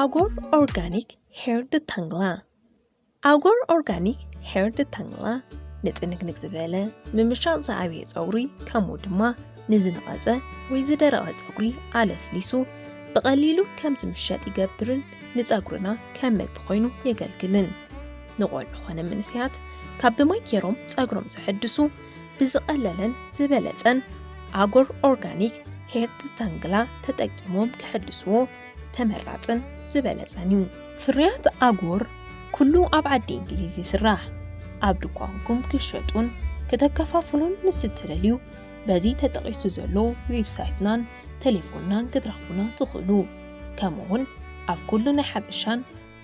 ኣጎር ኦርጋኒክ ሄር ድታንግላ። ኣጎር ኦርጋኒክ ሄር ድታንግላ ንጥንቅንቅ ዝበለ፣ ምምሻቕ ዝኣብየ ጸጉሪ፣ ከምኡ ድማ ንዝነቐጸ ወይ ዝደረቐ ጸጉሪ ኣለስሊሱ ብቐሊሉ ከም ዝምሸጥ ይገብርን ንጸጉርና ከም መግቢ ኮይኑ የገልግልን። ንቆልዑ ኾነ መንእሰያት ካብ ብማይ ገይሮም ጸጉሮም ዘሐድሱ ብዝቐለለን ዝበለጸን ኣጎር ኦርጋኒክ ሄር ድታንግላ ተጠቂሞም ክሕድስዎ ተመራጽን ዝበለጸን እዩ። ፍርያት ኣጎር ኩሉ ኣብ ዓዲ እንግሊዝ ይስራሕ። ኣብ ድኳንኩም ክሸጡን ከተከፋፍሉን ምስ እትደልዩ፣ በዚ ተጠቒሱ ዘሎ ዌብሳይትናን ቴሌፎንናን ክትረኽቡና ትኽእሉ። ከምኡውን ኣብ ኩሉ ናይ ሓበሻን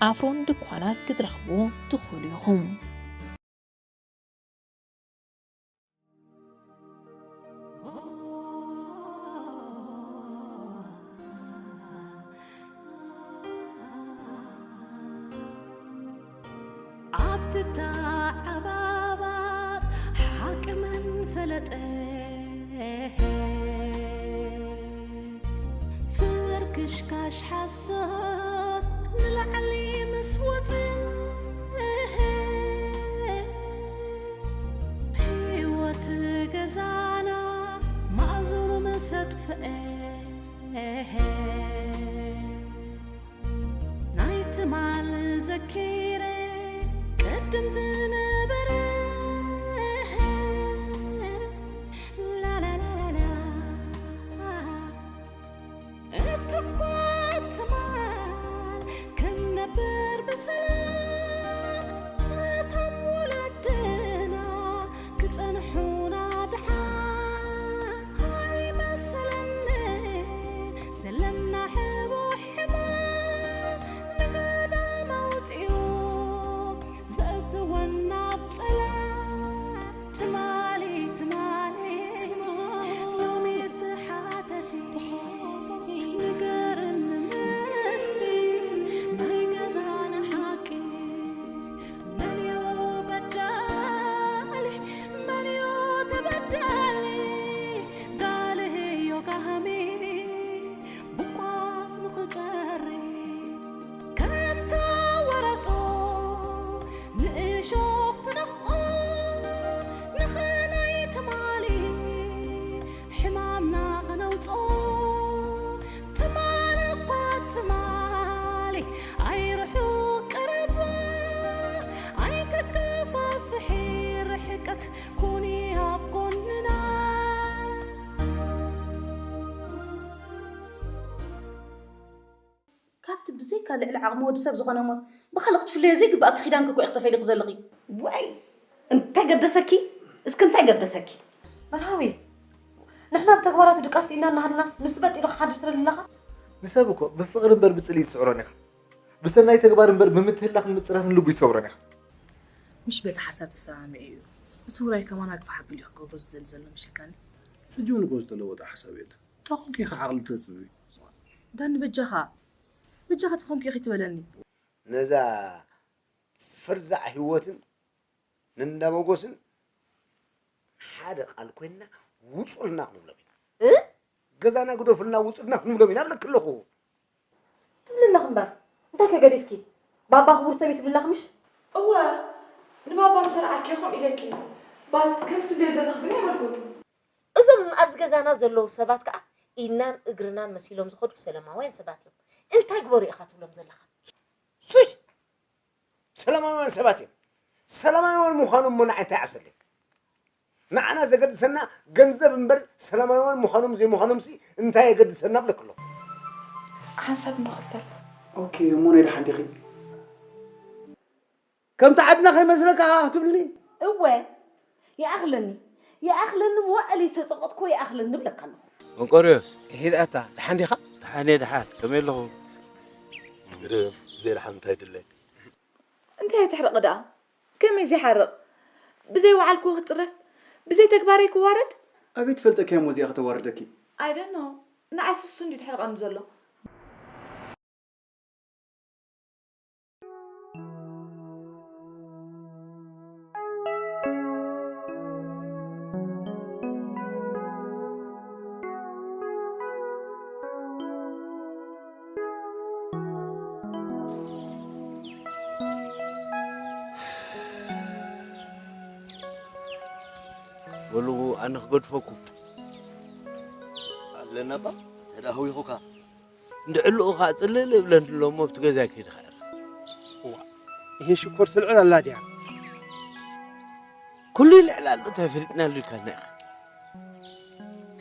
ኣፍሮን ድኳናት ክትረኽብዎ ትኽእሉ ኢኹም። ኣብቲ ተዓባባብ ሓቂ መን ፈለጠ? ፍርክሽካሽ ሓሶት ንላዕሊ ምስ ወፀ፣ ህይወት ገዛና ማእዝኑ ምስ ኣጥፍአ፣ ናይ ትማል ዘኪረ ቅድም ዝነበረ፣ ላላላላላ። እትኳ ትማል ክንነብር ብሰላም፣ ነቶም ወለድና ክጸንሑና ድሓን ኣይመሰለኒ። ዘለና ሕቡእ ሕማም ንገዳም ኣውጺኡ ዘእትወና ኣብ ጸላም። ትማሊ፣ ትማሊ፣ ሎሚ ተሓተቲ፣ ንገርኒ ምስቲ ናይ ገዛና ሓቂ። መንዮ በዳሊ፣ መንዮ ተበዳሊ? ጋልህዮ ጋህሚ፣ ብቋስ ንኽጸሪ፣ ከምታ ወረጦ ንእሾኽ ትነኽኦ፣ ንኽናይ ትማሊ ሕማምና ኸነውጾ። ትማሊ እኳ ትማሊ፣ ኣይርሑቕ ቀረባ፣ ኣይተከፋፍሒ ርሕቀት፣ ኩኒ ኣብ ጎንና። ካብቲ ብዘይካ ልዕሊ ዓቕሚ ወዲ ሰብ ዝኾነ ሞት ብኻልእ ክትፍለዮ ዘይግብኣኪ ኪዳንኪ እኮ ኢኺ ተፈሊኺ ዘለኺ። ዋይ፣ እንታይ ገደሰኪ? እስኪ እንታይ ገደሰኪ? መርሃዊ፣ ንሕና ብተግባራቱ ድቃስ ኢልና እናሃለናስ ንሱ በጥ ኢሉ ክሓድር ትደሊ ኣለኻ? ንሰብ እኮ ብፍቕሪ እምበር ብጽልኢ ትስዕሮን ኢኻ። ብሰናይ ተግባር እምበር ብምትህላኽን ምጽራፍን ልቡ ይሰብሮን ኢኻ። ምሽ በቲ ሓሳብ ተሰማሚዑ እዩ። እቲ ውራይ ከማን ኣግፋሕ ኣቢሉ እዩ ክገብሮ ዝደሊ ዘሎ መሲልካኒ። ሕጂ እውን እኮ ዝተለወጠ ሓሳብ የለን። እንታይ ኮንኪ ኢኻ ዓቕሊ ተጽብቢ? ዳኒ በጃኻ፣ በጃኻ ተኾንኪ ኢኺ ትበለኒ። ነዛ ፈርዛዕ ህይወትን ንእንዳ መጎስን ሓደ ቃል ኮይንና ውጹልና ክንብሎም ኢና። እ? ገዛና ግደፉልና ውጹልና ክንብሎም ኢና እብለኪ ኣለኹ። ትብሊ ኣለኺ እምበር፣ እንታይ ከ ገዲፍኪ? ባባ ክቡር ሰብ እዩ ትብሊ ኣለኺ ምሽ? እወ፣ ንባባ ምስ ኣርኣልክዮ ከምኡ ኢለኪ። ባት ከም ትብልዮ ዘለኺ ግን ኣይበልኩን። እዞም ኣብዚ ገዛና ዘለዉ ሰባት ከኣ ኢድናን እግርናን መሲሎም ዝኸዱ ሰለማውያን ሰባት እዮም። እንታይ ግበሩ ኢኻ ትብሎም ዘለኻ? ሱይ! ሰላማውያን ሰባት እዮም። ሰላማውያን ምዃኖም እሞ ንዓይ እንታይ ይዓብሰለይ? ንዓና ዘገድሰና ገንዘብ እምበር ሰላማውያን ምዃኖም ዘይምዃኖምሲ እንታይ የገድሰና እብለኪ ኣለኹ። ሓንሳብ ንኽፈል። ኦኬ፣ እሞ ናይ ደሓን ዲኺ? ከምቲ ዓድና ከይመስለካ ክትብልኒ? እወ፣ ይኣኽለኒ። ይኣኽለኒ፣ መዋእል ዝተጸቐጥኩዎ ይኣኽለኒ እብለካ ኣለኹ። መንቆርዮስ፣ ይሄድ ኣታ፣ ደሓን ዲኻ? ደሓን እየ፣ ደሓን። ከመይ ኣለኹ? ግርም፣ ዘይደሓን እንታይ ድለ? እንታይ ትሕርቕ ደኣ? ከመይ ዘይሓርቕ? ብዘይ ወዓልክዎ ክጽረፍ፣ ብዘይ ተግባረይ ክዋረድ? ኣበይ ትፈልጠኪ እሞ እዚኣ ከተዋርደኪ? I don't know። ንዓይ ስሱ እንዲ ትሕርቐኒ ዘሎ። በሉ ኣነ ክገድፈኩም። ኣለና ባ፣ ተዳህዊኹካ። እንድዕልኡ ኸዓ ጽልል እብለን ኣሎ እሞ ኣብቲ ገዛ ከይድኻ እረ። እዋ፣ ይሄ ሽኮር ስልዕል ኣላ ድያ? ኩሉ ይልዕል ኣሎ፣ እንታይ ፈሊጥናሉ ኢልካና ኢኻ?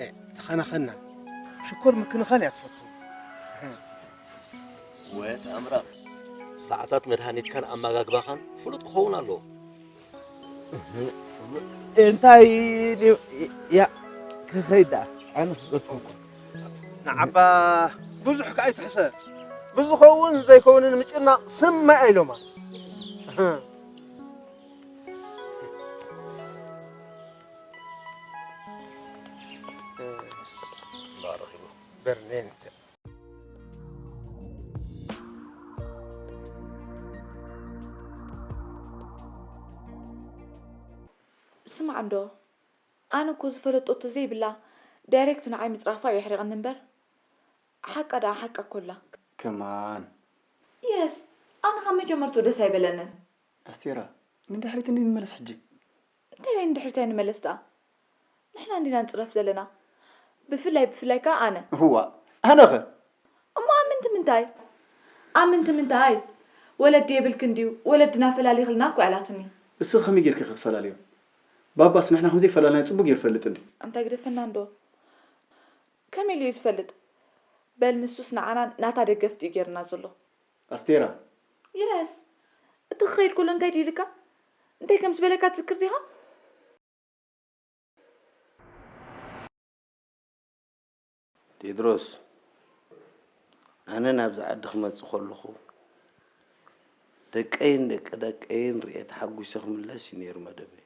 እ፣ ተኸናኸና። ሽኮር ምክንኻን እያ ትፈቱ። ወ ተኣምራም፣ ሰዓታት መድሃኒትካን ኣመጋግባኻን ፍሉጥ ክኸውን ኣለዎ። እንታይ ድዩ? ያ፣ እንታይ ደኣ? ኣነ ክገድፈኩም። ንዓባ ብዙሕ ከኣ ኣይትሕሰ። ብዝኸውን ዘይከውንን ምጭናቕ ስማይ ኣይሎማ። ባረኺቡ። በርኔንተ። ስማዕ እንዶ፣ ኣነ እኮ ዝፈለጦቶ ዘይብላ ዳይሬክት ንዓይ ምጽራፋ የሕሪቐኒ እምበር፣ ሓቃ ደኣ ሓቃ እኮ ኣላ። ከማን። የስ፣ ኣነ ካብ መጀመርትኡ ደስ ኣይበለንን። ኣስቴራ፣ ንድሕሪት እንዲ ንመለስ ሕጂ። እንታይ ንድሕሪት ኣይንመለስ ደኣ? ንሕና እንዲና ንጽረፍ ዘለና። ብፍላይ፣ ብፍላይ ከኣ ኣነ። እዋ፣ ኣነኸ? እሞ ኣምንቲ ምንታይ? ኣምንቲ ምንታይ? ወለዲ የብልክን ድዩ? ወለድና ፈላሊኽልና እኮ ኣላትኒ። እስኺ ከመይ ጌርኪ ክትፈላልዮ? ባባስ ንሕና ከም ዘይፈላልናዮ ጽቡቕ ጌሩ ይፈልጥ እንዲ። ኣንታ ግደፈና እንዶ። ከመይ ኢሉ እዩ ዝፈልጥ? በል ንሱስ ንዓና ናታ ደገፍቲ እዩ ጌርና ዘሎ። ኣስቴራ። የስ። እቲ ክኸይድ ከሎ እንታይ ድዩ ኢልካ? እንታይ ከም ዝበለካ ትዝክር ዲኻ? ቴድሮስ፣ ኣነ ናብዚ ዓዲ ክመጽእ ከለኹ፣ ደቀይን ደቂ ደቀይን ርእየ ተሓጒሰ ክምለስ እዩ ነይሩ መደበይ።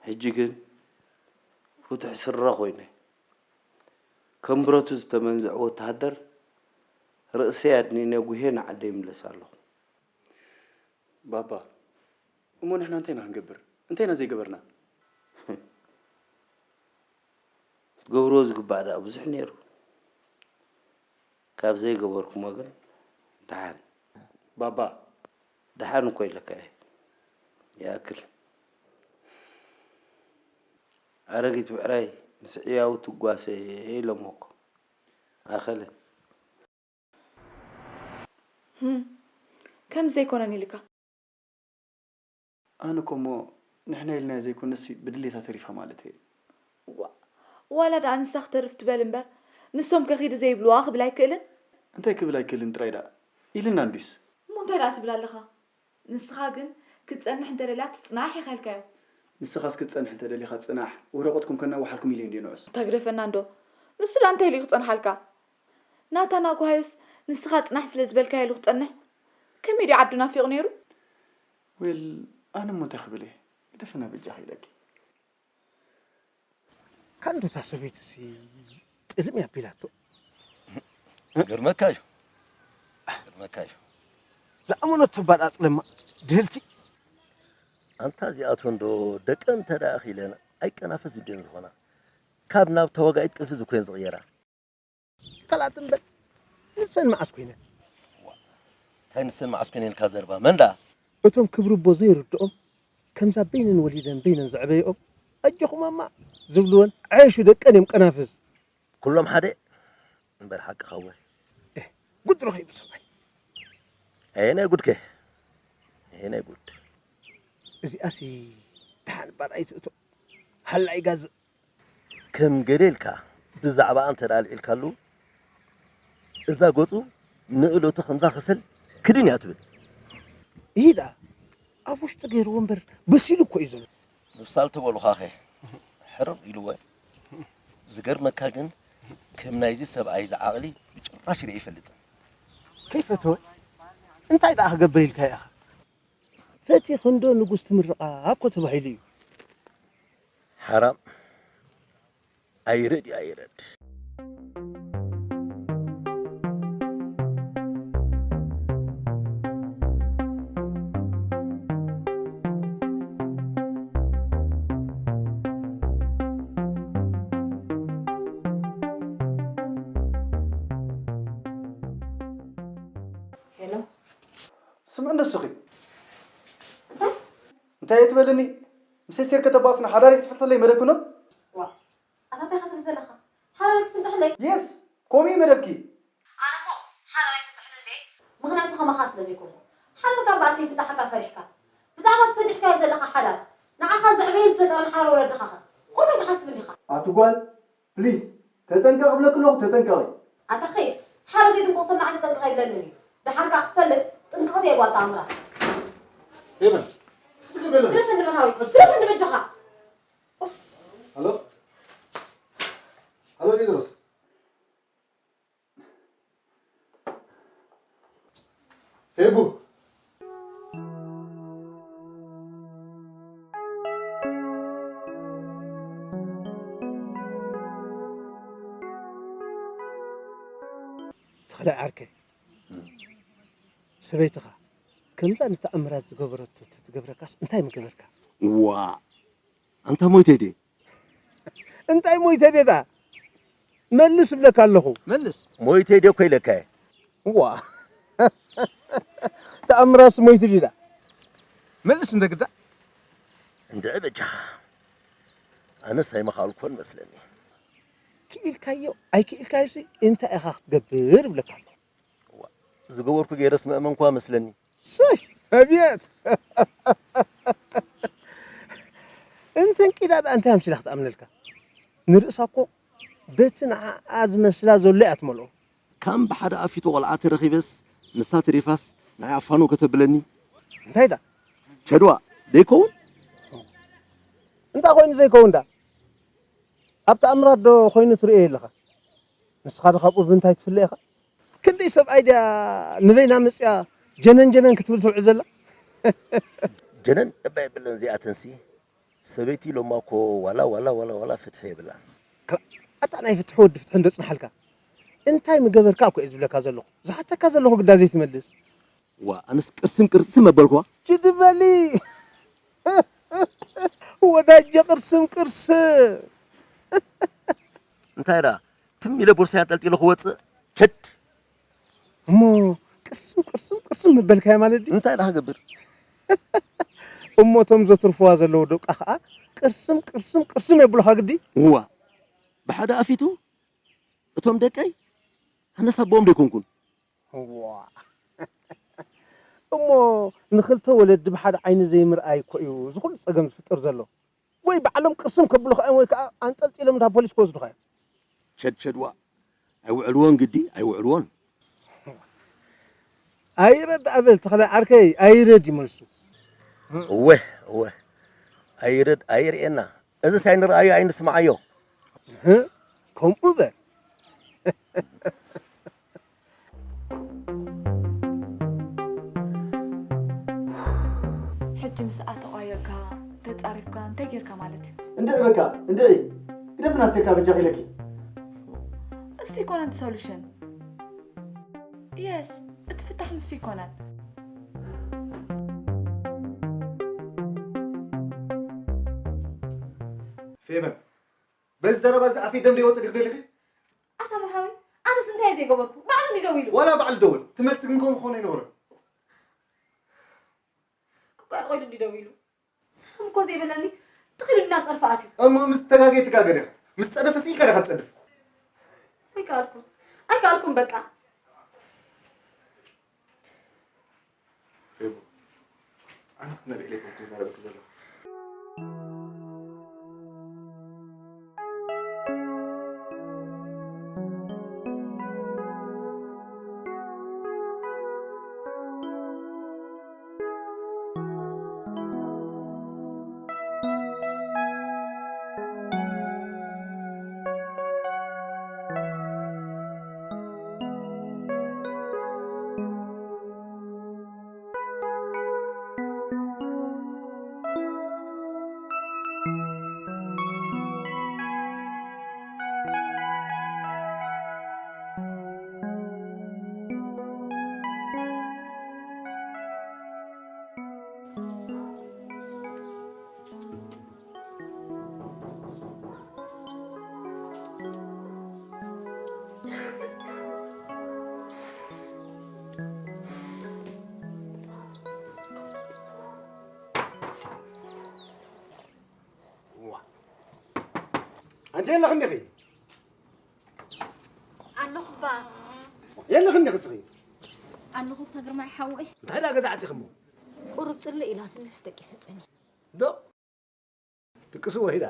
ሕጂ ግን ፍቱሕ ስረ ኮይነ፣ ከም ብረቱ ዝተመንዝዐ ወተሃደር ርእሰይ ኣድኒነ ጉሄ ንዓደይ ይምለስ ኣለኹ። ባባ፣ እሞ ንሕና እንታይ ኢና ክንገብር? እንታይ ኢና ዘይገበርና? ክትገብርዎ ዝግባእ ደኣ ብዙሕ ነይሩ። ካብ ዘይገበርኩሞ ግን ደሓን። ባባ። ደሓን እኮ ኢለካ እየ። ይኣክል። ኣረጊት ብዕራይ ምስ ዕያው ትጓሰ ኢሎሞ እኮ። ኣኸለ። ህም፣ ከምዚ ዘይኮነን ኢልካ። ኣነ እኮ እሞ ንሕና ኢልናዮ ዘይኮነሲ ብድሌታ ተሪፋ ማለት እየ። ዋ-፣ ዋላ ደኣ ንሳ ክተርፍ ትበል እምበር፣ ንሶም ከ ኺዲ ዘይብልዋ ክብል ኣይክእልን? እንታይ ክብል ኣይክእልን ጥራይ ደኣ ኢልና እንድዩስ። እሞ እንታይ ደኣ ትብል ኣለኻ? ንስኻ ግን ክትጸንሕ እንተደልያ ትጽናሕ ኢኻ ኢልካዮ። ንስኻስ ክትጸንሕ እንተደሊኻ ጽናሕ፣ ወረቐትኩም ከናዋሓልኩም ኢለ እንድየ ንዑስ። ተግደፈና እንዶ። ንሱ ደኣ እንታይ ኢሉ ክጸንሓልካ? ናታን ኣጉሃዮስ ንስኻ ጽናሕ ስለ ዝበልካዮ ኢሉ ክጸንሕ? ከመይ ድዩ ዓዱ ናፊቑ ነይሩ? ዌል፣ ኣነ እሞ እንታይ ክብል እየ? ግደፍና በጃኺ ኢለኪ። ካንዶ እታ ሰበይትሲ ጥልም እያ ኣቢላቶ። ግርመካ እዩ። ግርመካ እዩ። ዝኣመነቶ ባል ኣጽለማ ድህልቲ። ኣንታ እዚኣተን ዶ ደቀን እንተ ደኣ ኣኺለን ኣይቀናፈስ ድየን ዝኾና? ካብ ናብ ተዋጋኢት ጥልፊ ዝኮየን ዝቕየራ። ካልኣትን በል። ንሰን መዓስ ኮይነን? ዋ፣ እንታይ ንሰን መዓስ ኮይነን ኢልካ ዘርባ? መን ደኣ? እቶም ክብሪ ኣቦ ዘይርድኦም፣ ከምዛ በይነን ወሊደን በይነን ዘዕበየኦም፣ ኣጆኹም ኣማ ዝብልወን፣ ዓየሹ ደቀን እዮም ቀናፍዝ። ኩሎም ሓደ እምበር ሓቅኻ እወ። ኤህ፣ ጉድ ረኺቡ ሰብኣይ። ኣየናይ ጉድከ? ኣየናይ ጉድ? እዚኣሲ ደሓን ባር ኣይትእቶ። ሃላይ ጋዝ ከም ገለ ኢልካ ብዛዕባኣ እንተ ደኣ ኣልዒልካሉ፣ እዛ ገጹ ንእለቱ ከምዛ ከሰል ክድን እያ ትብል። ይሂዳ ኣብ ውሽጢ ገይርዎ እምበር በሲሉ እኮ እዩ ዘሎ። ምብሳል ተበሉኻኸ ሕርር ኢልዎ። ዝገርመካ ግን ከም ናይዚ ሰብኣይ ዝዓቕሊ ብጭራሽ ርኢ ኣይፈልጥን። ከይፈተወ እንታይ ደኣ ክገብር ኢልካ ኢኻ? ፈቲኽንዶ ንጉስ ትምርቓ እኮ ተባሂሉ እዩ። ሓራም። ኣይረድ እዩ ኣይረድ። ሄሎ። ስምዒ ንስኺ እንታይ? እንታይ እየ ትበልኒ? ምስ ኣስቴር ከተባእስና ሓዳረይ ክትፍንተለይ መደብኪ ነው? ዋ ኣታ እንታይ ኢኻ ትብል ዘለኻ? ሓዳረይ ክትፍንተለይ? የስ፣ ከምኡ እዩ መደብኪ። ኣነ እሞ ሓዳር ኣይፍንተሕን እንዴ? ምኽንያቱ ከማኻ ስለ ዘይኮንኩ። ሓዳርካ እምበኣር ከይፍንተሓካ ፈሪሕካ። ብዛዕባ እቲ ፈንቲሕካዮ ዘለኻ ሓዳር ንዓኻ ዘዕበየን ዝፈጠረን ሓዳር ወለድኻኸ ከምኡ ኣይትሓስብን ኢኻ። ኣቲ ጓል፣ ፕሊስ፣ ተጠንቀቂ እብለኪ ኣለኹ፣ ተጠንቀቂ። ኣታ ኸይድ፣ ሓደ ዘይጥንቁቕ ሰብ ንዓይ ተጠንቀቕ ኣይብለንን እዩ። ደሓር ከኣ ክትፈልጥ ጥንቅቕቲ እየ ጓል ተኣምራት። ሄቨን፣ ክትገብረ ኣለኺ። ግደፈኒ መርሃዊ፣ ግደፈኒ በጃኻ። ሃሎ፣ ሃሎ ቴድሮስ። ፌቡ። ተኽለ ዓርከይ፣ ሰበይትኻ ከምዛ ንተኣምራት ዝገበረቶ ተትገብረካስ እንታይ ምገበርካ? ዋ፣ ኣንታ ሞይተ ድየ? እንታይ ሞይተ ድየ ደኣ? መልስ እብለካ ኣለኹ። መልስ። ሞይተ ድየ እኮ ኢለካ እየ። ዋ። ተኣምራስ ሞይቱ ድዩ ደኣ? መልስ እንደ ግዳ። እንድዒ በጃኻ። ኣነስ ኣይመኻልኩን መስለኒ። ክኢልካዮ ኣይክኢልካዮሲ እንታይ ኢኻ ክትገብር እብለካ ኣለኹ። ዋ፣ ዝገበርኩ ገይረስ መእመንኳ መስለኒ። ሰይ፣ ኣቤት! እንተንቂዳ ደኣ እንታይ ኣምሲላ ክትኣምነልካ? ንርእሳ እኮ በቲ ንዓኣ ዝመስላ ዘሎ እያ ትመልኦ። ከም ብሓደ ኣፊቱ ቆልዓ ተረኺበስ ንሳ ተሪፋስ ንዓይ ኣፋኖ ከተብለኒ። እንታይ ደኣ? ቸድዋ፣ ደይከውን? እንታይ ኮይኑ ዘይከውን ደኣ? ኣብ ተኣምራት ዶ ኮይኑ ትርእዮ ኣለኻ? ንስኻ ዶ ካብኡ ብምንታይ ትፍለ ኢኻ? ክንደይ ሰብኣይ ድያ ንበይና መጽያ ጀነን ጀነን ክትብል ትውዕል ዘላ? ጀነን እባ የብለን እዚኣተንሲ። ሰበይቲ ኢሎማ እኮ ዋላ፣ ዋላ፣ ዋላ፣ ዋላ ፍትሒ የብላን። ክላ-፣ ኣታ ናይ ፍትሒ ወዲ ፍትሒ እንዶ ጽናሕልካ። እንታይ ምገበርካ እኮ እየ ዝብለካ ዘለኹ። ዝሓተካ ዘለኹ ግዳ ዘይትመልስ። ዋ፣ ኣነስ ቅርስም ቅርስም መበልኩዋ። ችዲ በሊ። ወዳጀ ቅርስም ቅርስም። እንታይ ደኣ? ትም ኢለ ቦርሳይ ኣንጠልጢለ ክወጽእ፣ ቸድ። እሞ ቅርስም ቅርስም ቅርስም ምበልካዮ ማለት ድዩ? እንታይ ደኣ ክገብር? እሞ እቶም ዘትርፍዋ ዘለዉ ደቃ ኸኣ ቅርስም ቅርስም ቅርስም የብሉኻ ግዲ? እዋ፣ ብሓደ ኣፊቱ እቶም ደቀይ ኣነስ ኣቦኦም ደይኮንኩን። እዋ። እሞ ንኽልተ ወለዲ ብሓደ ዓይኒ ዘይምርኣይ እኮ እዩ እዚ ኩሉ ጸገም ዝፍጥር ዘሎ። ወይ ባዕሎም ቅርስም ከብሉኻ እዮም ወይ ከኣ ኣንጠልጢሎም እንዳ ፖሊስ ክወስዱኻ እዮም። ሸድሸድዋ። ኣይውዕልዎን ግዲ፣ ኣይውዕልዎን። ኣይረድ ኣበል ተኽለ ዓርከይ፣ ኣይረድ ይመልሱ። እወ፣ እወ። ኣይረድ ኣይርእየና። እዚስ ኣይንርኣዮ ኣይንስምዓዮ። እህ፣ ከምኡ በል። ሕጂ ምስኣ ተቋየርካ፣ ተጻሪፍካ፣ እንታይ ጌርካ ማለት እዩ? እንድዒ በቃ፣ እንድዒ። ግደፍና ኣስቴርካ በጃኺ ኢለኪ። እሱ ይኮነን እቲ ሶሉሽን። የስ፣ እቲ ፍታሕ ንሱ ይኮነን። ፌቨን፣ በዚ ዘረባ እዚ ኣፈይ ደም ደይወፅእ ዲኺ ደሊኺ? ኣታ መርሃዊ፣ ኣነስ እንታይ እየ ዘይገበርኩ? ባዕሉ እንዲ ደው ኢሉ። ዋላ ባዕሉ ደወል፣ ትመልሲ ግን ከምኡ ክኾን ኣይነበሮን። ክቋ ቆይዱ እንዲ ደው ኢሉ። ሰላም እኮ ዘይበለኒ፣ ተኺሉ ናብ ጸርፊ ኣትዩ። እሞ ምስ ተጋገየ ትጋገ ዲኻ? ምስ ጸደፈ ስኢልካ ዲኻ ትጸድፍ? ኣይከኣልኩን። ኣይከኣልኩን በቃ። ፌቡ፣ ኣነ ክትነብዕ ኢለ ኣይኮንኩን ክዛረበኪ ዘለኹ። የለኽን ዲኺ? ኣለኹ እባ። የለኽን ዲኺ እስኺ? ኣለኹ እታ ግርማይ ሓወይ። እንታይ ደኣ ገዛ ዓፂኽሞ? ቁሩብ ፅልእ ኢላትንስ ደቂሰ ፀኒሐ። ዶ? ትቅስዎ ሂዳ።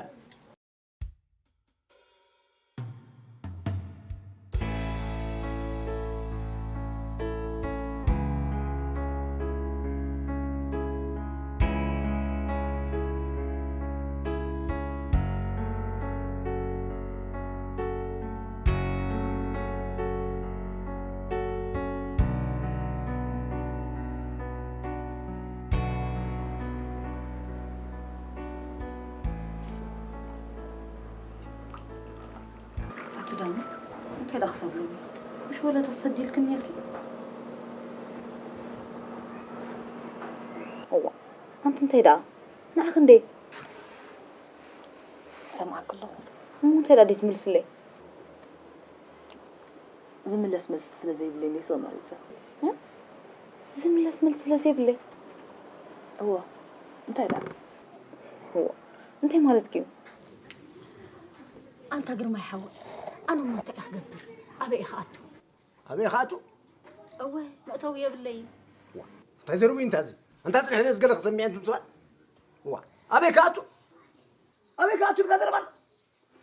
ኣቲ ዳኑ እንታይ ደኣ ክሳብ ሎሚ ምሽ ወለደ ሰዲልክን ነርኪ? እዋ ኣንቲ እንታይ ደኣ ንዓኺ እንዴ ሰማዕክ ኣለኹ። እሞ እንታይ ደኣ ደይ ትምልስለይ? ዝምለስ መልሲ ስለ ዘይብለይ ሜሶ መሪጸ። ዝምለስ መልሲ ስለ ዘይብለይ? እወ። እንታይ ደኣ? እወ። እንታይ ማለትኪ እዩ? ኣንታ ግርማይ ሓወይ ኣነ እሞ እንታይ እየ ክገብር ኣበይ እየ ክኣቱ? ኣበይ ክኣቱ? እወ መእተዊ የብለይን። እንታይ ዘርቡ እንታዚ? ኣንታ ጽንሕ ነስ ገለ ክሰምዕ እንትን ጽባል። ዋ ኣበይ ክኣቱ? ኣበይ ክኣቱ ኢልካ ዘረባል?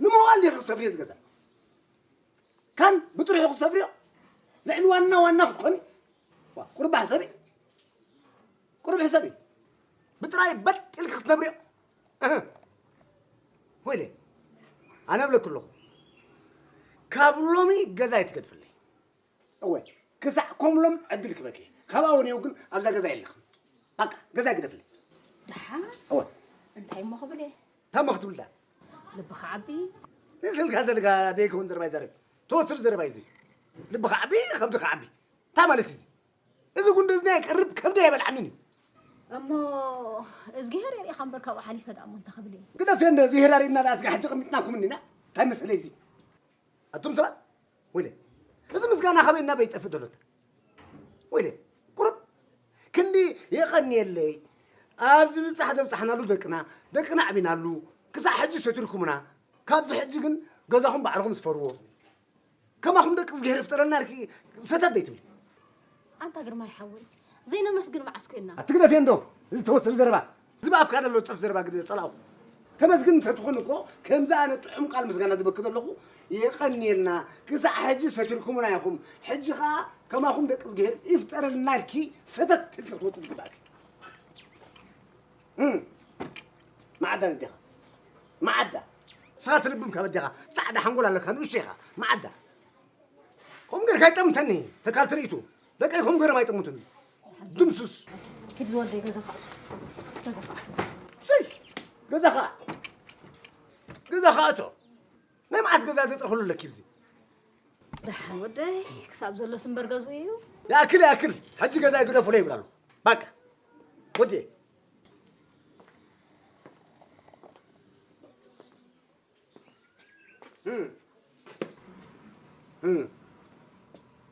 ንመዋል ዲኺ ክሰፍርዮ ዝገዛ? ካን ብጥርሑ ክሰፍርዮ? ልዕሊ ዋና ዋና ክትኮኒ? ዋ፣ ቁርብ ሕሰቢ። ቁርብ ሕሰቢ። ብጥራይ በጥ ኢልኪ ክትነብርዮ? እህ። ወይለ፣ ኣነ እብለኪ ኣለኹ። ካብ ሎሚ ገዛ ኣይትገድፍለይ። እወ፣ ክሳዕ ኮምሎም ዕድል ክበኪ። ካብ ኣወንየው ግን ኣብዛ ገዛ የለኽን። በቃ፣ ገዛ ግደፍለይ። ደሓን እወ፣ እንታይ እሞ ክብል እየ? ታሞ ክትብል ዳ? ልብኻ ዓቢ። ንስልካ ዘልካ ዘይከውን ዘረባ ይዛረብ። ተወስር ዘረባ እዩ እዚ። ልብኻ ዓቢ፣ ከብድኻ ዓቢ። እንታይ ማለት እዩ እዚ? እዚ ጉንዲ እዝኒ ኣይቀርብ፣ ከብዲ ኣይበልዓንን እዩ። እሞ እዝግሄር የርእኻ እምበር ካብኡ ሓሊፈ ደኣ እሞ እንታይ ክብል እየ? ግደፍዮ እንዶ፣ እዝግሄር ኣርእና ደኣ፣ እስከ ሕጂ ቀሚጥናኩም እኒና። እንታይ መሰለ እዚ? ኣቱም ሰባት፣ ወይለ፣ እዚ ምስጋና ካበይ እናበይ ይጠፍእ ዘሎ? ወይለ፣ ቁሩብ ክንዲ የቐንየለይ፣ ኣብዚ ብጻሕ ዘብጻሕናሉ ደቅና፣ ደቅና ኣዕቢናሉ፣ ክሳዕ ሕጂ ሰቲርኩምና፣ ካብዚ ሕጂ ግን ገዛኹም ባዕልኹም ስፈርዎ። ከማኹም ደቂ እዝግሄር ይፍጠረልና ኢልኪ ሰተት ደይትብሊ። ኣንታ ግርማይ ሓወይ፣ ዘይነመስግን መዓስ ኮይና? ኣትግደፍዮ እንዶ፣ እዚ ተወስሪ ዘረባ። እዚ ብኣፍካ ዘሎ ጽፍ ዘረባ ግደ ጸላእኹ። ተመስግን እንተትኾን እኮ፣ ከምዚ ኣነ ጥዑም ቃል ምስጋና ዝበኪ ዘለኹ፣ የቐንየልና፣ ክሳዕ ሕጂ ሰቲርኩምና ኢኹም። ሕጂ ኸኣ ከማኹም ደቂ እዝግሄር ይፍጠረልና ኢልኪ ሰተት ኢልኪ ክትወጽእ ዝግባእኪ። እም፣ መዓዳ ነዲኻ። መዓዳ። ንስኻ ትልብም ከበዲኻ። ጻዕዳ ሓንጎል ኣለካ፣ ንእሽቶ ኢኻ። መዓዳ። ከምኡ ጌርካ ኣይጠምተኒ፣ ተካል ትርኢቱ። ደቀይ ከምኡ ጌሮም ኣይጠምቱኒ። ድምሱስ። ኪድ ዝወደይ ገዛኻ። ገዛኻ። ስይ! ገዛኻ። ገዛኻ እቶ። ናይ መዓስ ገዛ ዘጥረኽሉ ኣለኪ ብዚ? ደሓን ወደይ፣ ክሳብ ዘሎስ እምበር ገዝኡ እዩ። ይኣክል፣ ይኣክል። ሕጂ ገዛ ይግደፉለይ ይብል ኣለኹ። ባቃ። ወዴ። እም። እም።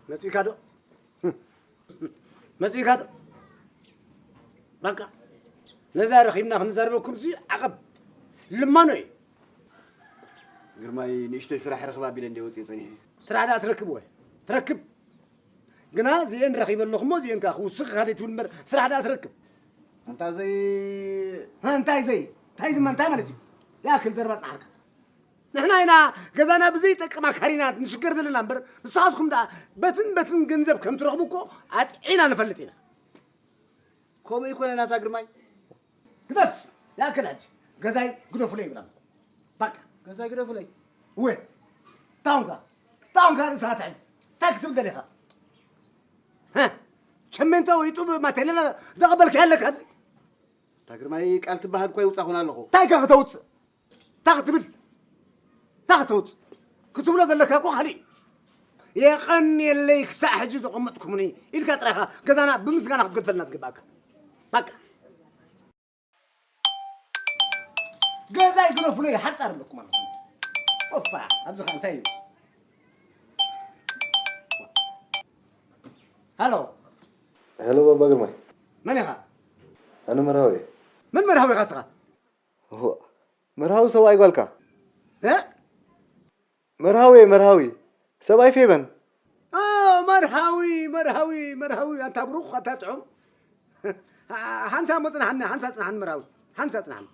መጺእካ ዶ? እም። መጺእካ ዶ? በቃ። ነዛ ረኺብና ክንዛረበኩም ሲ ዓቐብ ልማኖ እዩ። ግርማይ ንእሽቶይ ስራሕ ረኽብ ኣቢለ እንደ ወፅየ ጸኒሐ። ስራሕ ደኣ ትረክብ ወይ? ትረክብ። ግና እዚኤን ረኺበ ኣለኹ እሞ እዚኤን ከኣ ክውስኽ ካልእ ትብል እምበር ስራሕ ደኣ ትረክብ። ኣንታ ዘይ ሃ፣ እንታይ ዘይ? እንታይ ዝማ እንታይ ማለት እዩ? ይኣክል ዘረባ ጽናሕልካ። ንሕና ኢና ገዛና ብዘይጠቅም ኣካሪና ንሽገር ዘለና እምበር ንስኻትኩም ደኣ በትን በትን ገንዘብ ከም ትረኽቡ እኮ ኣጥዒና ንፈልጥ ኢና። ከምኡ ይኮነን ኣታ ግርማይ። ግደፍ! ይኣክል ሕጂ ገዛይ ግደፉለይ ይብል ኣለኹ። በቃ። ገዛይ ግደፉለይ። እወ። ታውንካ ታውንካ ርእስኻ ትሕዝ። እንታይ ክትብል ደሊኻ? ሀ? ቸሜንቶ ወይ ጡብ ማቴኔላ ዘቐበልካ ኣለካ ኣብዚ? ኣታ ግርማይ ቃል ትበሃል እኮ ይውፃኹን ኣለኹ። እንታይ ከ ክተውፅእ? እንታይ ክትብል? እንታይ ክትውፅእ? ክትብሎ ዘለካ እኮ ካልእ እዩ። የቐንየለይ ክሳዕ ሕጂ ዘቐመጥኩምኒ ኢልካ ጥራይኻ ገዛና ብምስጋና ክትገድፈልና ትግባእካ። በቃ። ገዛይ ግደፉለይ ሓጻር ኣለኩም ኣለኹም። ኦፋ፣ ኣብዚ ኸ እንታይ እዩ? ሃሎ። ሄሎ ባባ ግርማይ። መን ኢኻ? ኣነ መርሃዊ እየ። መን መርሃዊ ኢኻ እስኻ? እዋ፣ መርሃዊ ሰብኣይ ጓልካ። እ? መርሃዊ፣ መርሃዊ፣ ሰብኣይ ፌበን። ኦ፣ መርሃዊ፣ መርሃዊ፣ መርሃዊ፣ ኣንታ ብሩኽ፣ ኣንታ ጥዑም። ሓንሳ እሞ ጽንሓኒ፣ ሓንሳ ጽንሓኒ መርሃዊ፣ ሓንሳ ጽንሓኒ።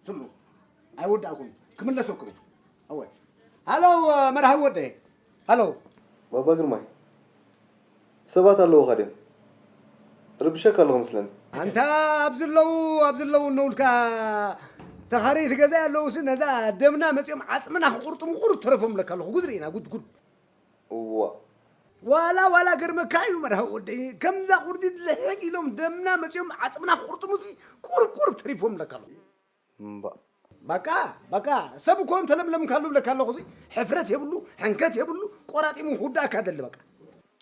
ስምዑ፣ ኣይወዳእኩምን፣ ክምለሰኩም እየ። እወ። ሃሎ፣ መርሃዊ ወደይ። ሃሎ። ባባ ግርማይ፣ ሰባት ኣለዉኻ ድዮም? ረቢሸካ ኣለኹ መስለኒ። ኣንታ ኣብዚ ኣለዉ፣ ኣብዚ ኣለዉ እነውልካ ተኻረይቲ ገዛ ኣለዉሲ ነዛ ደምና መጺኦም ዓጽምና ክቑርጥሙ ቁሩብ ተረፎም ለካ ኣለኹ። ጉድ ርኢና፣ ጉድ፣ ጉድ። እዋ። ዋላ፣ ዋላ ገርመካ እዩ መርሃዊ ወደይ። ከምዛ ቁርዲድ ልሕግ ኢሎም ደምና መጺኦም ዓጽምና ክቑርጥሙሲ ቁሩብ፣ ቁሩብ ተሪፎም ለካ ኣለኹ። እምባ። በቃ፣ በቃ፣ ሰብ እኮ እንተለምለምካሉ ብለካ ኣለኹ። እዚ ሕፍረት የብሉ፣ ሕንከት የብሉ፣ ቆራጢሙ ክውዳእካ ደሊ በቃ።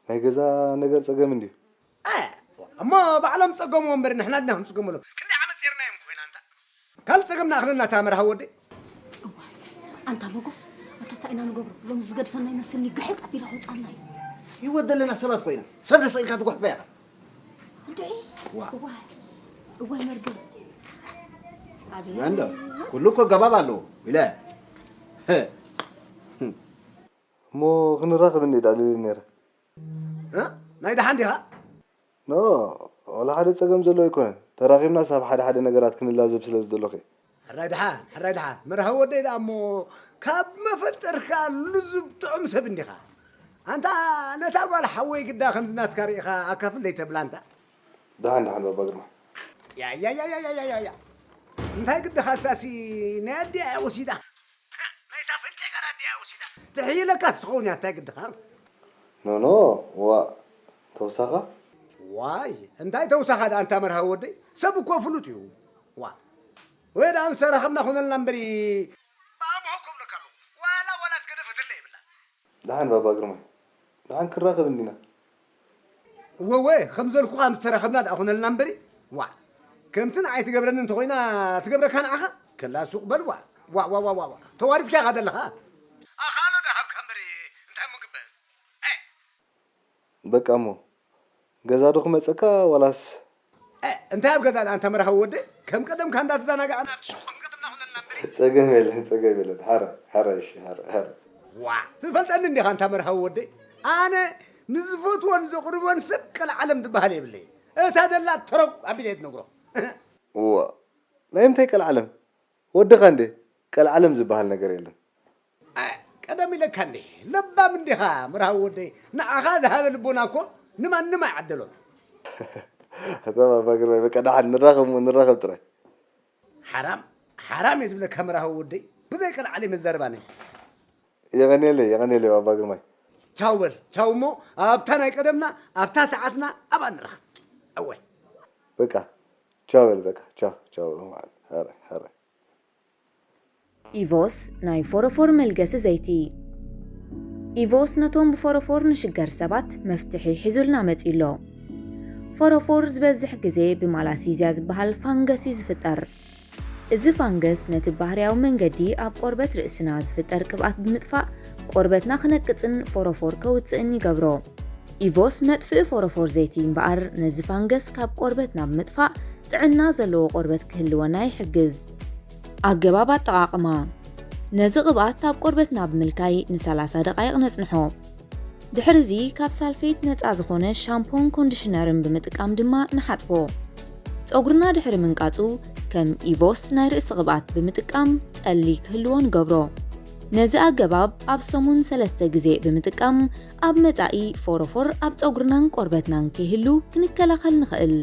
ናይ ገዛ ነገር ጸገም እንድዩ። እ፣ እሞ ባዕሎም ጸገሙ እምበር ንሕና ድና ክንጽገመሎም። ክንደይ ዓመት ጼርናዮም ኮይና እንታ። ካልእ ጸገም ንኣኽለና እታ መርሃ ወደይ። እዋይ ኣንታ መጎስ ኣታ እንታይ ኢና ንገብሮ? ሎሚ ዝገድፈና ይመስልኒ ግሕጥ ኣቢላ ከውፃና እዩ። ህይወት ዘለና ሰባት ኮይና ሰብ ደስ ኢልካ ትጉሕፈ ኢኻ። እንድዒ ዋ። እዋይ እዋይ መርገም ኣቤት እንዶ ኩሉ እኮ ገባብ ኣለዎ ኢለ እሞ ክንራኸብ እንዴ ዳልል ነረ እ? ናይ ደሓን ዲኻ? ኖ፣ ወላ ሓደ ጸገም ዘሎ ኣይኮነን። ተራኺብናስ ኣብ ሓደ ሓደ ነገራት ክንላዘብ ስለ ዝደለኹ እየ። ሕራይ ደሓን፣ ሕራይ ደሓን። መርሃዊ ወደይ ደኣ እሞ ካብ መፈጠርካ ልዙብ ጥዑም ሰብ እንዲኻ። ኣንታ ነታ ጓል ሓወይ ግዳ ከምዚ ናትካ ርኢኻ ኣካፍለይ ተብላ እንታ። ደሓን ደሓን ባባ ግርማ። ያያያያያያያ እንታይ ግድኻ ሳሲ ናይ ኣዲኣ እያ ወሲዳ። ናይታ ፈንቴ ጋር ኣዲኣ እያ ወሲዳ። ትሕይለካስ ትኸውን እያ እንታይ ግድኻ። ኖኖ፣ ዋ፣ ተውሳኻ? ዋይ እንታይ ተውሳኻ ደኣ ኣንታ መርሃዊ ወደይ ሰብ እኮ ፍሉጥ እዩ። ዋ ወይ ደኣ ምስ ተራኸብና ኮነልና እምበሪ ብኣምሆ ከብለካ ኣለኹ። ዋላ ዋላ ትገደፈትለ የብላ። ደሓን ባባ ግርማይ፣ ደሓን ክራኸብ እንዲና። እወ እወ ከም ዘልኩኻ ምስ ተራኸብና ደኣ ኮነልና እምበሪ። ዋ ከምቲ ንዓይ ትገብረኒ እንተኾይና ትገብረካ ንዓኻ። ከላ ሱቕ በል ዋ ዋ ዋ ዋ ዋ ተዋሪድካ ኢኻ ዘለኻ። ኣኻሎ ዶ ሃብካ እምበሪ እንታይ እሞ ግበር። በቃ እሞ ገዛ ዶ ክመፀካ ዋላስ? እንታይ ኣብ ገዛ ደኣ እንተ መርሃዊ ወደይ ከም ቀደምካ እንዳተዘናጋዕና ኣብቲ ሱቕ ክንገጥምና ኩነልና እምበሪ። ፀገም የለን ፀገም የለን። ሓረ ሓረ እሺ ሓረ ሓረ። ዋ ትፈልጠኒ እንዲኻ እንታ መርሃዊ ወደይ ኣነ ንዝፈትዎን ዘቕርቦን ሰብ ቀልዓለም ዝበሃል የብለይ። እታ ደላ ተረጉ ኣቢለ እየ ትነግሮ። እዋ ናይ ምንታይ ቀልዓለም? ወድኻ እንዴ ቀልዓለም ዝበሃል ነገር የለን። ቀደም ኢለካ እንዴ ለባም እንዲኻ መርሃዊ ወደይ ንዓኻ ዝሃበ ልቦና እኮ ንማንም ኣይዓደሎን። ኣታ ባባ ግርማይ በቃ ደሓን ንራኸብ እሞ ንራኸብ ጥራይ። ሓራም ሓራም እየ ዝብለካ መርሃዊ ወደይ ብዘይ ቀልዓለም የዛርባኒ። የቐንየለይ የቐንየለይ ባባ ግርማይ። ቻው በል ቻው እሞ ኣብታ ናይ ቀደምና ኣብታ ሰዓትና ኣብኣ ንራኸብ። እወ በቃ ቻው በል በቃ ቻው ቻው በል ማለት ሐረ ሐረ። ኢቮስ ናይ ፎረፎር መልገሲ ዘይቲ። ኢቮስ ነቶም ብፎረፎር ንሽገር ሰባት መፍትሒ ሒዙልና መጺኡ ኣሎ። ፎረፎር ዝበዝሕ ግዜ ብማላሲዝያ ዝበሃል ፋንገስ እዩ ዝፍጠር። እዚ ፋንገስ ነቲ ባህርያዊ መንገዲ ኣብ ቆርበት ርእስና ዝፍጠር ቅብኣት ብምጥፋእ ቆርበትና ክነቅጽን ፎረፎር ከውጽእን ይገብሮ። ኢቮስ መጥፍኢ ፎረፎር ዘይቲ እምበኣር ነዚ ፋንገስ ካብ ቆርበትና ብምጥፋእ ጥዕና ዘለዎ ቆርበት ክህልወና ይሕግዝ። ኣገባብ ኣጠቓቕማ። ነዚ ቅብኣት ኣብ ቆርበትና ብምልካይ ንሰላሳ ደቓይቕ ነጽንሖ። ድሕሪ እዚ ካብ ሳልፌት ነጻ ዝኾነ ሻምፖን ኮንዲሽነርን ብምጥቃም ድማ ንሓጽቦ። ጸጉርና ድሕሪ ምንቃጹ ከም ኢቮስ ናይ ርእሲ ቅብኣት ብምጥቃም ጠሊ ክህልዎ ንገብሮ። ነዚ ኣገባብ ኣብ ሰሙን ሰለስተ ግዜ ብምጥቃም ኣብ መጻኢ ፎሮፎር ኣብ ጸጉርናን ቆርበትናን ከይህሉ ክንከላኸል ንኽእል።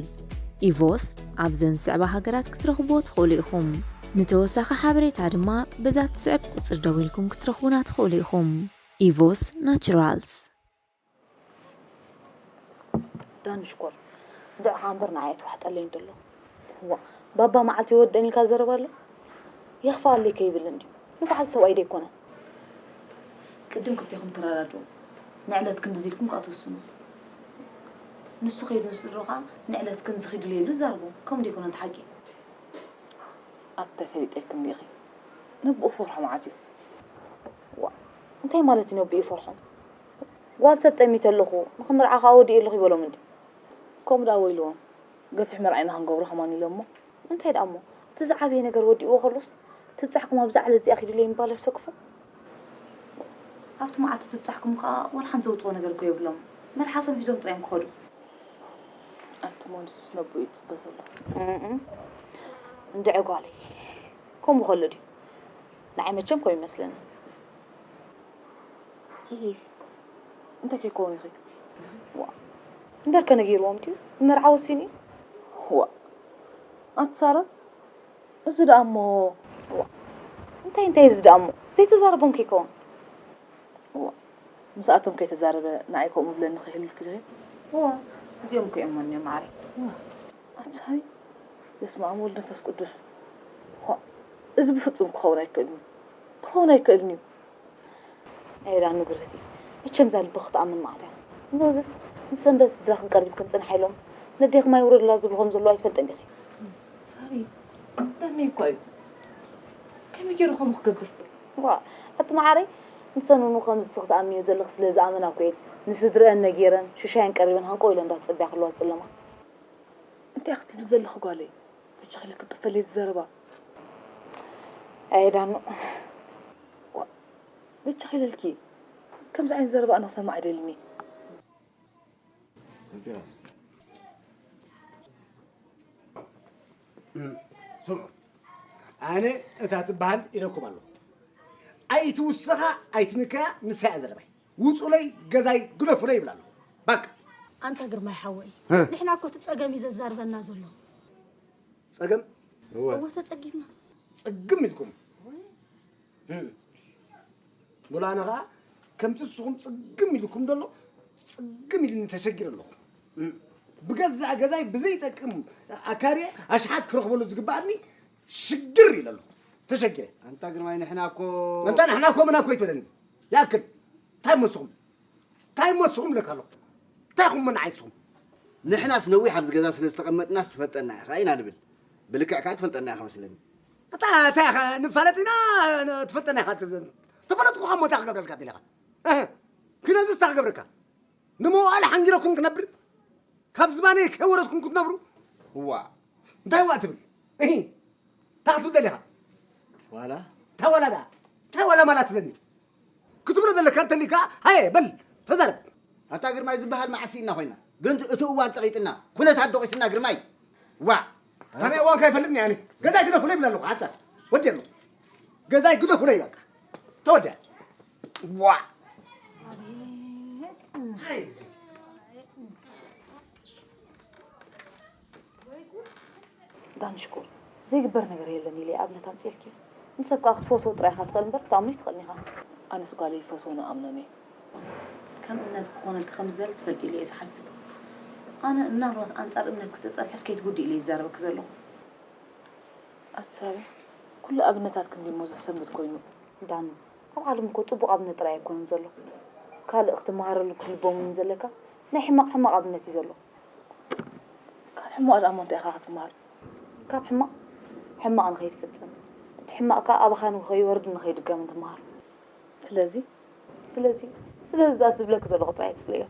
ኢቮስ ኣብዘን ዝስዕባ ሃገራት ክትረኽብዎ ትኽእሉ ኢኹም። ንተወሳኺ ሓበሬታ ድማ በዛ ትስዕብ ቁጽሪ ደዊልኩም ክትረኽቡና ትኽእሉ ኢኹም። ኢቮስ ናቹራልስ። ዳኒ ሽኮር ንዕኻ እምበር ንዓይ ኣይትዋሕጠለይን ደሎ። ዋ ባባ መዓልቲ ይወደን ኢልካ ዘረባ ኣሎ። የኽፍኣለይ ከይብል እንድዩ ንበዓል ሰብኣይ ደይኮነ። ቅድም ክልቴኹም ተረዳድኡ። ንዕለት ክንድዚ ኢልኩም ከኣ ትውስኑ። ንሱ ከይዱ ንስድርኡ ከኣ ንዕለት ክንድዚ ኪዱለይ ኢሉ ይዛረቦም። ከምኡ ደይኮነ እቲ ሓቂ? ኣታ ፈሊጠኪ እንዲኺ ነብኡ ፈርሖም ዓትዩ። ዋ እንታይ ማለት እዩ ነብኡ ይፈርሖም? ጓል ሰብ ጠሚተ ኣለኹ ንኽምርዓ ከኣ ወዲኤ ኣለኹ ይበሎም እንዲ። ከምኡ ደኣ ወይልዎም ገፊሕ መርዓ ኢና ክንገብሮ ከማን ኢሎሞ። እንታይ ደኣ እሞ እቲ ዝዓበየ ነገር ወዲእዎ ከሎስ ትብጻሕኩም ኣብዛ ዓለት እዚኣ ኪዱለይ ምባል የሰክፎም። ኣብቲ መዓልቲ ትብጻሕኩም ከኣ ወላ ሓንቲ ዘውጽኦ ነገር እኮ የብሎም። መልሓሶም ሒዞም ጥራይ እዮም ክኸዱ። ኣቲ ሞንሱስ ነብኡ ይጽበ ዘሎ። እም፣ እንድዒ ጓለይ፣ ከምኡ ከሎ ድዩ? ንዓይ መቸም ከምኡ ይመስለኒ። እሂ፣ እንታይ ከይከውን ኢኺ? ዋ፣ እምበርከ ነጊርዎም ድዩ? ንመርዓ ወሲኑ እዩ? ዋ፣ ኣቲ ሳራ፣ እዚ ደኣ እሞ። ዋ፣ እንታይ እንታይ እዚ ደኣ እሞ? ዘይተዛረቦም ከይከውን። ዋ፣ ምስኣቶም ከይተዛረበ ንዓይ ከምኡ ብለኒ ከይህልልኪ ድኺ? ዋ፣ እዚኦም እኮ እዮም መን እዮም ማዕረይ። ዋ፣ ኣቲ ሳሪ፣ በስመ ኣብ ወልድ መንፈስ ቅዱስ። ዋ፣ እዚ ብፍጹም ክኸውን ኣይክእልን እዩ። ክኸውን ኣይክእልን እዩ። ኣይ ዳኑ ግርህቲ፣ መቸም እዛ ልቢ ክትኣምን መዓት እያ። እነሆ እዚስ ንሰንበት ስድራ ክንቀርብ ክንጽንሓ ኢሎም ነዴኺ ማይ ውረድላ ዝብሉ ከም ዘለዉ ኣይትፈልጥን ዲኺ? ሳሪ፣ ዳነይ እኳ እዩ። ከመይ ገይሩ ከምኡ ክገብር? ዋ፣ ኣቲ መዓረይ፣ ንሰን እውን ከምዚ ክትኣምንዮ ዘለኺ ስለ ዝኣመና እኮ እየን ንስድረአን ነጊረን ሽሻየን ቀሪበን ሃንቆ ኢለን እንዳተጸበያ ከለዋ ዝጥለማ። እንታይ ክትብሊ ዘለኺ ጓለይ? በጃኺ ኢለ ክጥፈለይ ዝዘረባ። ኣየ ዳኑ። ዋ፣ በጃኺ ኢለልኪ። ከምዚ ዓይነት ዘረባ ኣነ ክሰምዕ ኣይደልን እየ። ስምዑ፣ ኣነ እታ ትበሃል ኢለኩም ኣለኹ። ኣይትውሰኻ፣ ኣይትንከያ፣ ንሳ እያ ዘለባይ። ውጹለይ፣ ገዛይ ግደፉለይ ይብል ኣለኹ። ባቃ። ኣንታ ግርማይ ሓወይ፣ እ። ንሕና እኮ እቲ ጸገም እዩ ዘዛርበና ዘሎ። ጸገም? እወ። እወ፣ ተጸጊምና። ጽግም ኢልኩም። እም። ሙሉ ኣነ ኸኣ ከምቲ ንስኹም ጽግም ኢልኩም ዘሎ ጽግም ኢልኒ ተሸጊረ ኣለኹ። እም። ብገዛእ ገዛይ ብዘይጠቅም ኣካርየ ኣሽሓት ክረኽበሉ ዝግበኣኒ ሽግር ኢለ ኣለኹ። ተሸጊረ። ኣንታ ግርማይ ንሕና እኮ ኣንታ ንሕና እኮ ምና እኮ ኣይትበለኒ። ይኣክል። እንታይ መስኹም? እንታይ መስኹም ኢለካ ኣለኹ? እንታይ ኢኹም ንዓይ ንስኹም? ንሕናስ ነዊሕ ኣብዚ ገዛ ስለ ዝተቐመጥናስ ትፈልጠና ኢኻ ኢና ንብል። ብልክዕ ከኣ ትፈልጠና ኢኻ መስለኒ። እታ፣ እታ ኢኻ ንፋለጥ ኢና፣ ን-፣ ትፈልጠና ኢኻ ትብዘን። ተፈለጥኩኻ እሞ እንታይ ክገብረልካ ደሊኻ? እህ፣ ክነዙ እንታይ ክገብረካ? ንመዋእለ ሓንጊረኩም ክነብር? ካብ ዝባነይ ከይወረድኩም ክትነብሩ? እዋ። እንታይ እዋ ትብል? እሂ። እንታይ ክትብል ደሊኻ? ዋላ? እንታይ ዋላ ደኣ? እንታይ ዋላ ማላ ትብለኒ? ክትብሎ ዘለካ እንተሊካ፣ ሃየ፣ በል፣ ተዛረብ። ኣታ ግርማይ ዝበሃል መዓስ ኢና ኮይና? ግን እቲ እዋን ጸቒጥና፣ ኩነታት ደቒስና ግርማይ። ዋ! ኣነ እዋን ከይፈልጥኒ ኣነ። ገዛይ ግደፉለይ ይብላ ኣለኹ፣ ሓንሳብ። ወዲ ኣለኹ። ገዛይ ግደፉለይ በቃ። ተወዲኣ። ዋ! ዳንሽኮር፣ ዘይግበር ነገር የለን ኢለ ኣብነት ኣምፅኤልኪ። ንሰብ ከዓ ክትፈትዎ ጥራይ ኢኻ ትኽእል እምበር ክትኣምኖ ኣይትኽእልን ኢኻ። ኣነስ ጓለይ ይፈትዎን እኣምኖን እየ። ከም እምነት ክኾነልኪ ከም ዝደሊ ትፈልጢ ኢለ እየ ዝሓስብ። ኣነ ምናልባት ኣንፃር እምነትኪ ተፀርሐስ ከይትጉድኢ ኢለ እየ ዝዛረበኪ ዘለኹ። ኣቲ ሳሪ፣ ኩሉ ኣብነታትኪ እንድዩ እሞ ዘሰንብድ ኮይኑ። ዳኑ፣ ኣብ ዓለም እኮ ፅቡቕ ኣብነት ጥራይ ኣይኮነን ዘሎ። ካልእ ክትመሃረሉ ክልቦም እውን ዘለካ ናይ ሕማቕ ሕማቕ ኣብነት እዩ ዘሎ። ካብ ሕማቕ ደኣ እሞ እንታይ ኢኻ ክትመሃር? ካብ ሕማቕ፣ ሕማቕ ንኸይትፍጽም፣ እቲ ሕማቕ ከኣ ኣባኻ ንኸይወርድ ንኸይድገምን ትመሃር። ስለዚ? ስለዚ፣ ስለዚ እዛ ዝብለኪ ዘለኹ ጥራይ ትጽልዮ።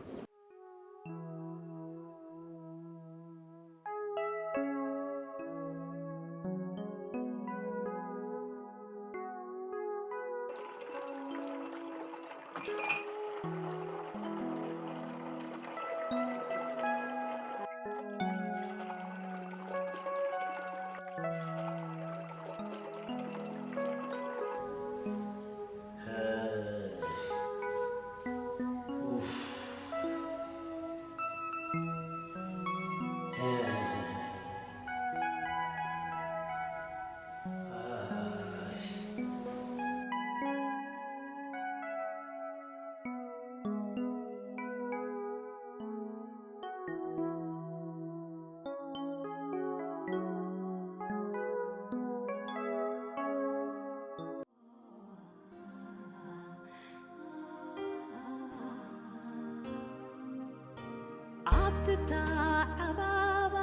ኣብቲ ተዓባባብ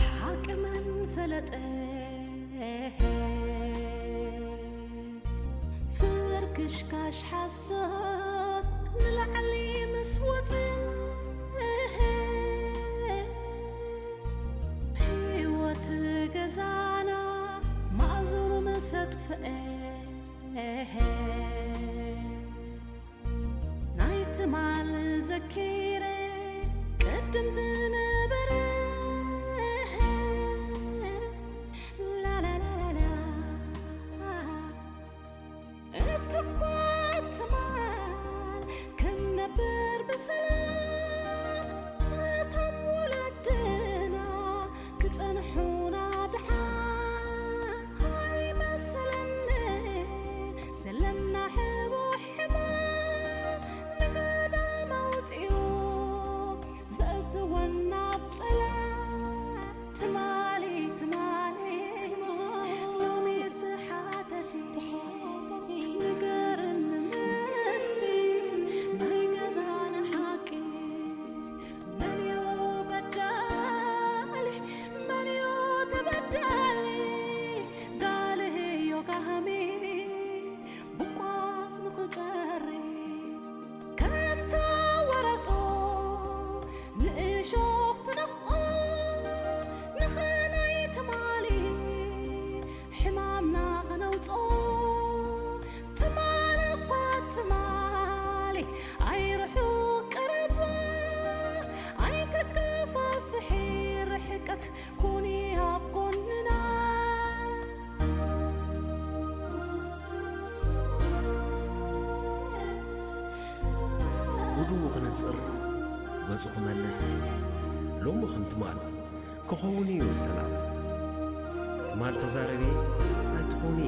ሓቂ መን ፈለጠ? ፍርክሽካሽ ሓሶት ንላዕሊ ምስ ወፀ፣ ህይወት ገዛና ማእዝኑ ምስ ኣጥፍአ፣ ትማል ዘኪረ ቅድም ዝነበረ ላላላላላ እትኳ ትማል ክንነብር ብሰላም እቶም ወለድና ክጸንሑና ድሓን ኣይመሰለኒ ዘለና ሕቡሕ ሕማም ንገዳም ኣውጺኡ ዘእትወና ኣብ ጸላም ትማሊ ትማሊ ሎሚ ትሓተቲ ንገርኒ ምስቲ ናይ ገዛና ሓቂ መን ዩ በዳሊ መን ዩ ተበዳሊ ጋልህዮ ጋህሚ ብቋስ ንኽጸሪ ከምታ ወረጦ ንእሾኽ ትነኽኦ ንኽናይ ትማሊ ሕማምና ኸነውፅኦ ትማል እኳ ትማሊ ኣይርሑቕ ቀረባ ኣይተጋፋፍሒ ርሕቀት ኩኒ ኣብ ጎንና ጉድኡ ክነጽር ገጹ ክመልስ ሎሚ ከም ትማል ክኸውን እዩ ሰላም ትማል ተዛረቢ ኣይትኾኒ